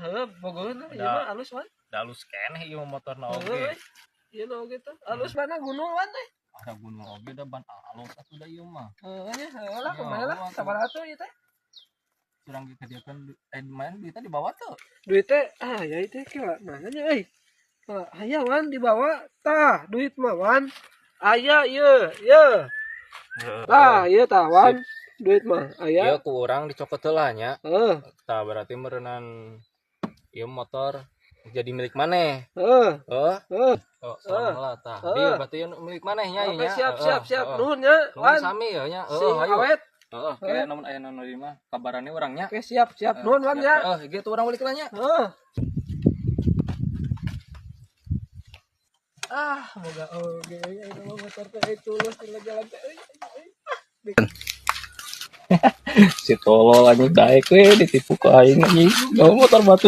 Heuh, bogoheun ieu Da. mah alus, Wan. Da alus keneh ieu mah motorna Heuh, oge. euy. Ieu na oge tuh. Alus mana gunung, Wan, eh. Ada gunung oge da ban alus atuh da ieu mah. Heuh nya, heuh lah Ya, kumaha lah. atuh. Sabaraha tuh ieu teh? Curang ge kadieukeun main duitnya dibawa tuh. Duit teh ah ya itu kira mana nya euy. Tah, aya, Wan, dibawa tah duit mah, Wan. Aya ieu, ieu. Tah, ieu tah, Wan. Duit mah Ieu aya. ku urang dicokot heula nya. Heeh, Tah berarti meureunan ieu motor jadi milik maneh. heeh, Heuh. heeh. Oh, salam heula tah. Heeh. Dieu berarti ieu milik maneh nya ieu Oke, nya. siap, Heeh, siap, siap. heeh. Nuhun nya, Nuhun Wan. sami ya nya. Sing Heeh, ayo. awet. Heeh, kayak namun aya nu di mah kabarannya urang nya. Oke, siap, siap. Nuhun, Wan ya. Heeh, gitu urang balik lah nya. Heeh. Ah, moga oge euy aya mah motor teh euy tulus di jalan teh euy. Si tolol anjing daek we ditipu ku aing anjing. Gawe motor batu.